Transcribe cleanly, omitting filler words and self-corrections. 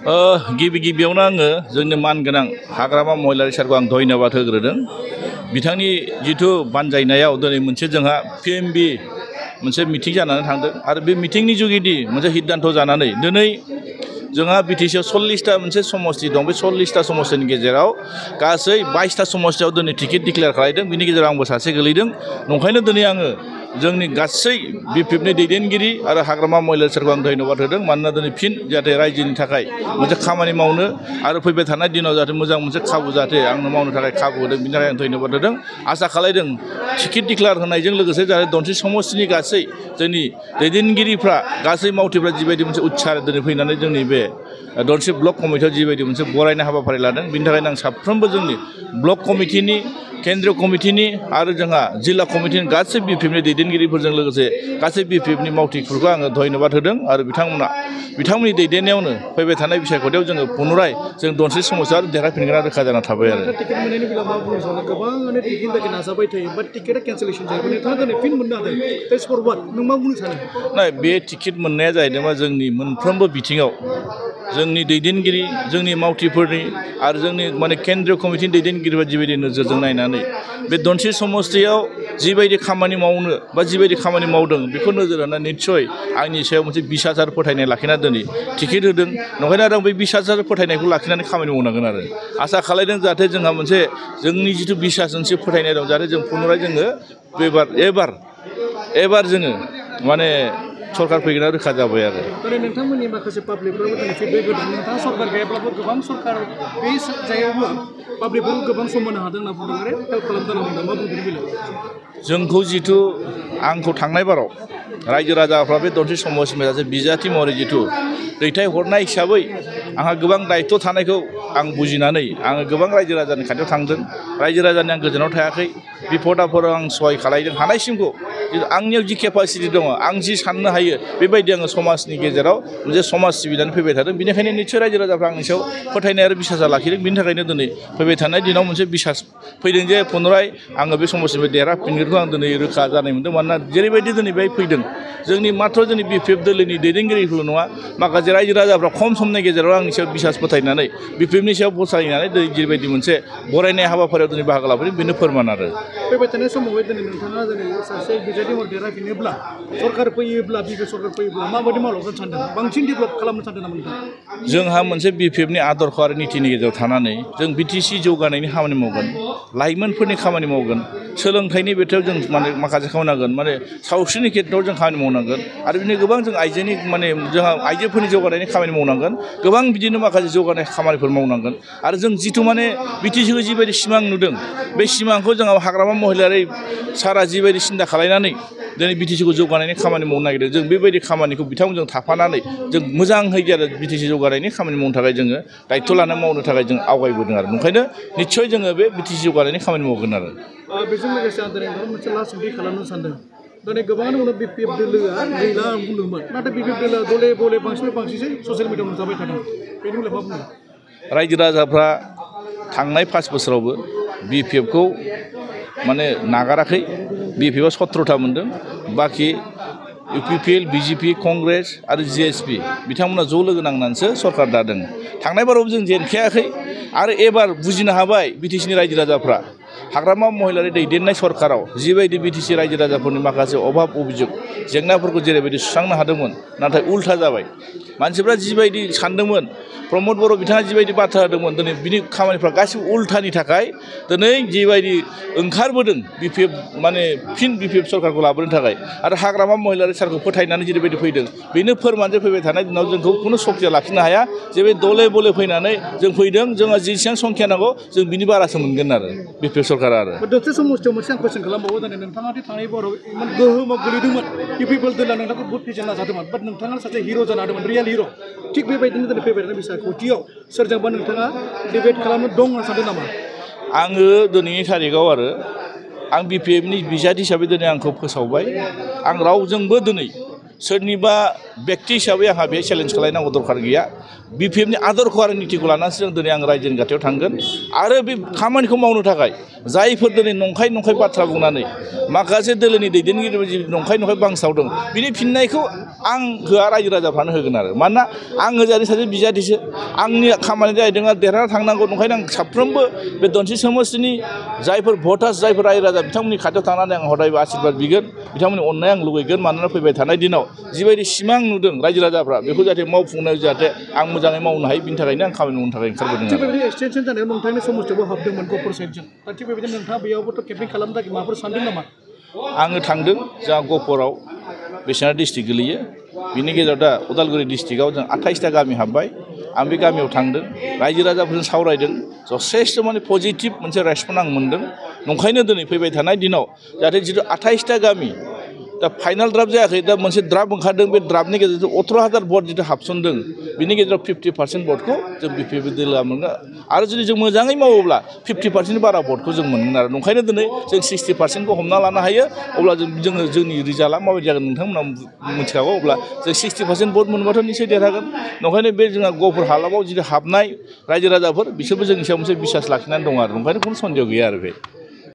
गिबि गिबियावनो आङो जोंनि मानगोनां हाग्रामा महिलारि सारखौ आं धन्यबाद होग्रोदों बिथांनि जिथु बानजायनायाव दिनै मोनसे जोंहा पिएमबि मोनसे मिटिं जानानै थांदों आरो बे मिटिंनि जुगिदि मोनसे सिद्धान्त जानानै दिनै जोंहा बिटिसिआव 40टा मोनसे समस्ति दं बे 40टा समस्तिनि गेजेराव गासै 22टा समस्तियाव दिनै टिकेट डिक्लेयार खालामदों बिनि गेजेराव आंबो सासे गोलैदों नंखायनो दिनै आङो जोंनि गासै बिपिएफनि दैदेनगिरि आरो हाग्रामा महिलारि सारखौ आं धन्यबाद होदों मानोना दिनै फिन जाहाथे रायजोनि थाखाय मोनसे खामानि मावनो आरो फैबाय थानाय दिनाव जाहाथे मोजां मोनसे खाबु जाहाथे आंनो मावनो थाखाय खाबु होदों बिनि थाखाय आं धन्यबाद होदों आसा खालामदों टिकेट डिक्लेयार होनायजों लोगोसे जाहाथे धनस्रि समस्तिनि गासै जोंनि दैदेनगिरिफ्रा गासै मावथिफ्रा जिबायदि मोनसे उत्साह दिनै फैनानै जोंनि बे धनस्रि ब्लक कमिटियाव जिबायदि मोनसे बरायनाय हाबाफारि लादों बिनि थाखायनो आं साफ्रोमबो जोंनि ब्लक कमिटिनि केन्द्रीय कमिटिनि आरो जोंहा जिल्ला कमिटिनि गासै बिपिएफनि दैदेनगिरिफोरजों लोगोसे गासै बिपिएफनि मावथिफोरखौ आङो धन्यबाद होदों आरो बिथांमोननि दैदेननायावनो फैबाय थानाय बिसायख'थियाव जोङो पुनराय जों धनस्रि समस्तिया देरहाफिनगोन रोखा जाना थाबाय आरो टिकेट मोननायनि बेलायाव मा बुंनो सानो गोबाङानो टिकेटनि थाखाय नाजाबाय थायो बाट टिकेटआ केन्सेलेसन जायो नोंथाङा दिनै फिन मोननो हादों दैट्स फर वाट नों मा बुंनो सानो नाय बे टिकेट मोननाया जाहैदों मा जोंनि मोनफ्रोमबो बिथिङाव जोंनि दैदेनगिरि जोंनि मावथिफोरनि आरो जोंनि माने केन्द्रीय कमिटिनि दैदेनगिरिफ्रा जिबायदि नोजोरजों नायनानै बे धनस्रि समस्तियाव जिबायदि खामानि मावनो बा जिबायदि खामानि मावदों बेखौ नोजोर होनानै निस्सय आंनि सायाव मोनसे बिसास आरो फोथायनाय लाखिना दिनै टिकेट होदों नंखायनो आरो आं बे बिसास आरो फोथायनायखौ लाखिनानै खामानि मावनांगोन आरो आसा खालामदों जाहाथे जोंहा मोनसे जोंनि जिथु बिसास मोनसे फोथायनाय दं जाहाथे जों पुनराय जोङो एबार जोङो माने सरकार फैगोना रोखा जाबाय आरो दिनै नोंथांमोननि माखासे पाब्लिकफोराबो दिनै फिडबेक होदों नोंथाङा सरकार गैयाब्लाबो गोबां सरकार बे जायगायावबो पाब्लिकफोरखौ गोबां सम होनो हादों होनना बुंदों आरो हेल्प खालामदों होनना बुंदों मा बुंदों बेलायाव जोंखौ जिथु आंखौ थांनाय बाराव रायजो राजाफ्रा बे धनस्रि समस्तिनि सासे बिजाथि महरै जिथु दैथायहरनाय हिसाबै आंहा गोबां दायित्व थानायखौ आं बुजिनानै आङो गोबां रायजो राजानि खाथियाव थांदों रायजो राजानि आं गोजानाव थायाखै बिपद आफोदाव आं सहाय खालामदों हानायसिमखौ आंनियाव जि केपासिटि दङ आं जि साननो हायो बेबायदि आङो समाजनि गेजेराव मोनसे समाज सिबिनानै फैबाय थादों बेनिखायनो निस्सय रायजो राजाफ्रा आंनि सायाव फोथायनाय आरो बिसासा लाखिदों बिनि थाखायनो दिनै फैबाय थानाय दिनाव मोनसे बिसास फैदों जे पुनराय आङो बे समस्तिनिफ्राय देरहाफिनगोनखौ आं दिनै रोखा जानाय मोनदों मानोना जेरैबायदि दिनै बेहाय फैदों जोंनि माथ्र जोंनि बिपिएफ दोलोनि दैदेनगिरिफोरल' नङा माखासे रायजो राजाफ्रा खम समनि गेजेराव आंनि सायाव बिसास फोथायनानै बिपिएफनि सायाव फोथायनानै दिनै जेरैबायदि मोनसे बरायनाय हाबाफारियाव दिनै बाहागो लाफैदों बेनो फोरमान आरो फैबाय थानाय समावहाय दिनै नोंथाङा दिनै सासे बिजाथि महरै देरहाफिनोब्ला सरकार फैयोब्ला बिपिएफ सरकार फैयोब्ला माबायदि मावलांगोन सानदों बांसिन डेभेलप खालामनो सानदों नामा नोंथाङा जोंहा मोनसे बिपिएफनि आदर्श आरो नितिनि गेजेराव थानानै जों बिटिसि जौगानायनि खामानि मावगोन लाइमोनफोरनि खामानि मावगोन सोलोंथाइनि बिथिङाव जों माने माखासे खामानि मावनांगोन माने सावस्रिनि खेथ्रआव जों खामानि मावनांगोन आरो बिदिनो गोबां जों आइजोनि माने जोंहा आइजोफोरनि जौगानायनि खामानि मावनांगोन गोबां बिदिनो माखासे जौगानाय खामानिफोर मावनांगोन आरो जों जिथु माने बिटिसिखौ जिबायदि सिमां नुदों बे सिमांखौ जोंहा हाग्रामा महिलारि सारा जिबायदि सिन्था खालामनानै दिनै बिटिसिखौ जौगानायनि खामानि मावनो नागिरदों जों बेबायदि खामानिखौ बिथांमोनजों थाफानानै जों मोजाङै आरो बिटिसि जौगानायनि खामानि मावनो थाखाय जोङो दायित्व लानानै मावनो थाखाय जों आवगायबोदों आरो ओंखायनो निस्सय जोङो बे बिटिसि जौगानायनि खामानि मावगोन आरो बेजों लोगोसे आं दिनै मोनसे लास्ट सोंथि खालामनो सानदों दिनै गोबाङानो उनाव बिपिएफ दोलोआ गैला आं बुंदोंमोन नाथाय बिपिएफ दोलोआ दले बले बांसिन बांसिनसो ससियेल मिडियाआव नुजाबाय थादों बेनि बेलायाव मा बुङो रायजो राजाफ्रा थांनाय 5 बोसोरावबो बिपिएफखौ माने नागाराखै बिपिएफआ 17था मोनदों बाखि इउपिपिएल बिजेपि कंग्रेस आरो जिएसपि बिथांमोना ज' लोगो नांनानैसो सरकार दादों थांनाय बारावबो जों जेनखायाखै आरो एबार बुजिनो हाबाय बिटिसिनि रायजो राजाफ्रा हाग्रामा महिलारि दैदेननाय सरकाराव जिबायदि बिटिसि रायजो राजाफोरनि माखासे अभाब अभियोग जेंनाफोरखौ जेरैबायदि सुस्रांनो हादोंमोन नाथाय उल्था जाबाय मानसिफ्रा जिबायदि सानदोंमोन प्रमद बर' बिथाङा जिबायदि बाथ्रा होदोंमोन दिनै बिनि खामानिफ्रा गासिबो उल्थानि थाखाय दिनै जिबायदि ओंखारबोदों बिपिएफ माने फिन बिपिएफ सरकारखौ लाबोनो थाखाय आरो हाग्रामा महिलारि सारखौ फोथायनानै जेरैबायदि फैदों बेनो फोरमान जे फैबाय थानाय दिनाव जोंखौ खुनु सक्तिया लाखिनो हाया जे बे दले बले फैनानै जों फैदों जोंहा जेसेबां संख्या नांगौ जों बिनि बारासो मोनगोन आरो बिपिएफ सरकारा आरो दसे समस्थियाव मोनसे आं कुइसन खालामबावो दिनै नोंथाङा दि थांनाय बाराव इमान गोहोमाव गोलैदोंमोन इउपिपिएल दोला नोंथांखौ बुहुत फेजेननो नाजादोंमोन बाट नोंथाङा सासे हिर' जानो हादोंमोन रियेल हिर' थिग बेबायदिनो दिनै फैबाय थानाय बिसायख'थियाव सोरजोंबा नोंथाङा डिबेट खालामनो दं होनना सानदों नामा आङो दिनैनि थारिखआव आरो आं बिपिएफनि बिजाथि हिसाबै दिनै आंखौ फोसावबाय आं रावजोंबो दिनै सोरनिबा व्यक्ति हिसाबै आंहा बे चेलेन्ज खालायनांगौ दरकार गैया BPFनि आदरखौ आरो नीतिखौ लानानैसो जों दिनै आं रायजोनि गाथायाव थांगोन आरो बे खामानिखौ मावनो थाखाय जायफोर दिनै नंखाय बाथ्रा बुंनानै माखासे दोलोनि दैदेनगिरि नंखाय बांसावदों बिनि फिननायखौ आं होआ रायजो राजाफ्रानो होगोन आरो मानोना आङो जाहाथे सासे बिजाथिसो आंनि खामानि जाहैदों देरहाना थांनांगौ नंखायनो आं साफ्रोमबो बे धनसिरि समस्तिनि जायफोर भटार्स जायफोर रायजो राजा बिथांमोननि खाथियाव थांनानै आं हदायबो आशीर्बाद बिगोन बिथांमोननि अननाय आं लुगैगोन मानोना फैबाय थानाय दिनाव जिबायदि सिमां नुदों रायजो राजाफ्रा बेखौ जाहाथे मावफुंनायाव जाहाथे आं मोजाङै मावनो हायो बिनि थाखायनो आं खामानि मावनो थाखाय ओंखारबोदों थिग बेबायदि एक्सटेनसन जानायाव नोंथांनि समस्थियावबो हाबदोंमोन गहपुर साइडजों दा थिग बेबायदिनो नोंथाङा बेयावबोथ' केम्पिं खालामनो थाखाय माबाफोर सानदों नामा आङो थांदों जोंहा गहपुराव बिसनाथ डिस्ट्रिक्ट गोलैयो बिनि गेजेराव दा उदालगुरि डिस्ट्रिक्टआव जों 28टा गामि हाबबाय आं बे गामियाव थांदों रायजो राजाफोरजों सावरायदों जथेस्थ' माने पजिटिभ मोनसे रेसपन्स आं मोनदों नंखायनो दिनै फैबाय थानाय दिनाव जाहाथे जिथु 28टा गामि दा फाइनाल ड्राफ्ट जायाखै दा मोनसे ड्राफ्ट ओंखारदों बे ड्राफ्टनि गेजेरजों 18,000 भट जिथु हाबसनदों बिनि गेजेराव 50% भटखौ जों BPF दोलोआ मोनगोन आरो जुदि जों मोजाङै मावोब्ला 50% बारा भटखौ जों मोनगोन आरो नंखायनो दिनै जों 60%खौ हमना लानो हायो अब्ला जोंनि रिजाल्टआ माबायदि जागोन नोंथांमोना मिथिखागौ अब्ला जों 60% भट मोनबाथ' निश्चय देरहागोन नंखायनो बे जोंहा गहपुर हालामाव जिथु हाबनाय रायजो राजाफोर बिसोरबो जोंनि सायाव मोनसे बिसास लाखिनानै दं आरो ओंखायनो खुनु सन्देह गैया आरो बे